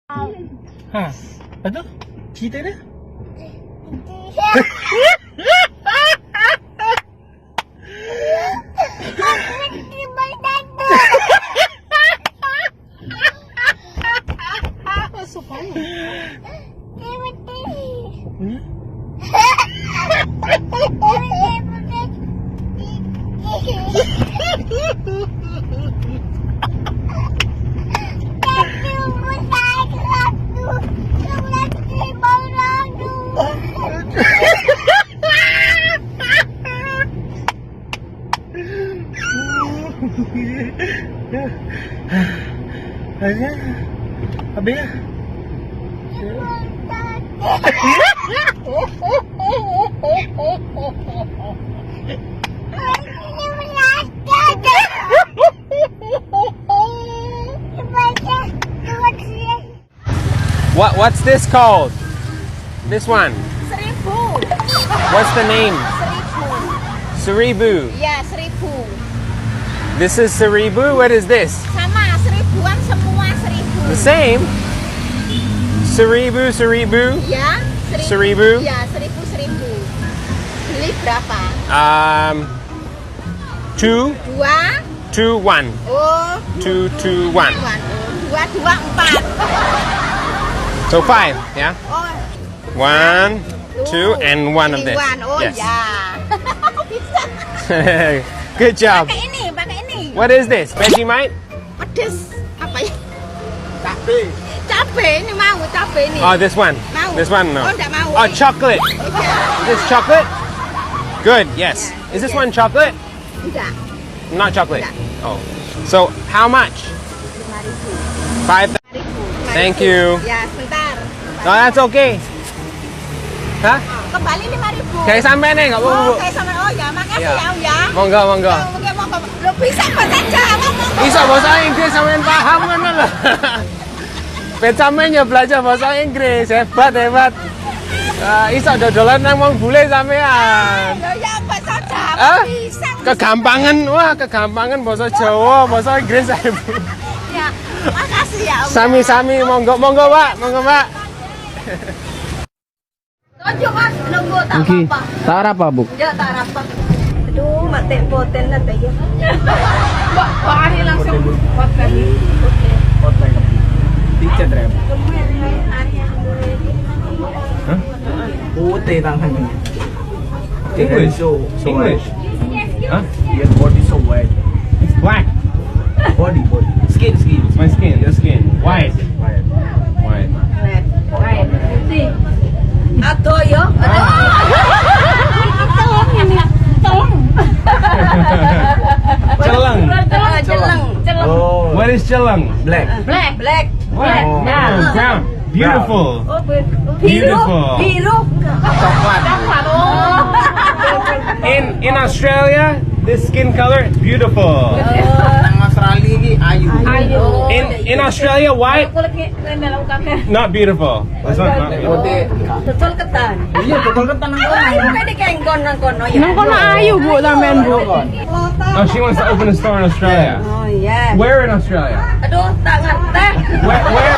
Ha. Lepas tu? Cerita dia? What's so funny? Hmm? Habis? Habis lah. What's this called? This one. Seribu. What's the name? Seribu. Seribu. Ya, seribu. This is Seribu. What is this? Sama, seribuan semua seribu. The same. Seribu, Seribu. Ya, seribu. Seribu? Ya, seribu seribu. Beli berapa? Two, Dua. two, one. Oh, Two, two, one. one. Oh, dua, dua, empat. So five, yeah? Oh, One, two, and one of this. One. Oh, Yes. ya. Bisa. Good job. Pakai ini, pakai ini. What is this? Vegemite? Pedes. Apa ya? Cabe. Cabe ini mau, cabe ini. Oh, this one. Mau. This one, no. Oh, enggak mau. Oh, chocolate. Iya. Is this chocolate? Good, yes. Is this one chocolate? Enggak. Not chocolate. Enggak. Oh. So, how much? Lima ribu. Five. Lima ribu. Lima Thank ribu. you. Ya, sebentar. No, that's okay. Hah? Kembali lima ribu. Kayak sampai nih, nggak apa-apa, Oh, Bu. kayak sama. Oh ya, makasih Iya. ya, Om ya. Monggo, monggo. Oh, monggo, monggo. Lo bisa bahasa Jawa, monggo. Iso bahasa Inggris sampean paham ngono lho. Ben sampean ya belajar bahasa Inggris, hebat hebat. Ah, iso dodolan nang wong bule sampean. Lo ya bahasa Jawa Hah? bisa. Kegampangan, wah kegampangan bahasa Jawa, bahasa Inggris saya, Bu. Ya, makasih ya, Om. Sami-sami monggo monggo, Pak, monggo, Pak. Tunjuk Mas, nunggu tak apa-apa. Tak apa, Bu? Ya tak apa. Aduh, mati poten lah ya. Mbak, Pak Ari langsung poten. Tiga rep. Putih tangannya. English. So, so English. white. Huh? Your body so white. It's black. Body, body. Skin, skin. It's my skin, the skin. White. White. White. Putih. Aduh yo. Celeng. Celeng. Celeng. Oh. What is celeng? Black. Black. Black. Black. Oh. Oh, brown. Beautiful. Oh, biru. Beautiful. Biru. Coklat. Coklat. Oh. In Australia, this skin color beautiful. Nang Australia iki ayu. Ayu. In Australia, white Kulit ngene kabeh. not beautiful. This one not beautiful. Putih. Betul ketan. Iya, betul ketan nang kono. Ayu kayak dikengkon nang kono ya. Nang kono ayu, Bu, sampean, Bu. Oh, she wants to open a store in Australia. Oh iya. Where in Australia? Aduh, tak ngerti. Where